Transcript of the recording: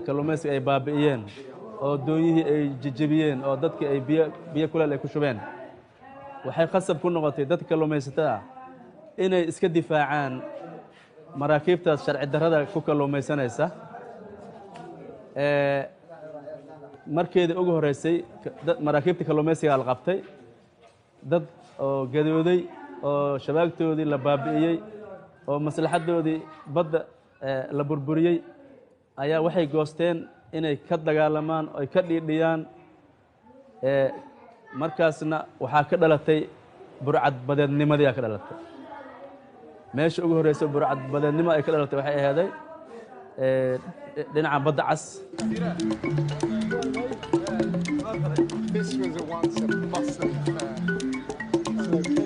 kalluumaysiga ay baabi'iyeen oo doonyihii ay jejebiyeen oo dadkii ay biyo biyo kuleel ay ku shubeen, waxay khasab ku noqotay dadka kalluumaysatada ah inay iska difaacaan maraakiibtaas sharci darrada ku kalluumaysanaysa. Markeedii ugu horreysay maraakiibta kalluumaysigaa la qabtay, dad oo gadooday oo shabaagtoodii la baabi'iyey oo maslaxaddoodii badda la burburiyey ayaa waxay goosteen inay ka dagaalamaan oy ka dhiidhiyaan. Markaasna waxaa ka dhalatay burcad badeednimadii aa ka dhalatay. Meesha ugu horreysa burcad badeednimo ay ka dhalatay waxay aheeday dhinaca Badda Cas. This was a once a bustling fair.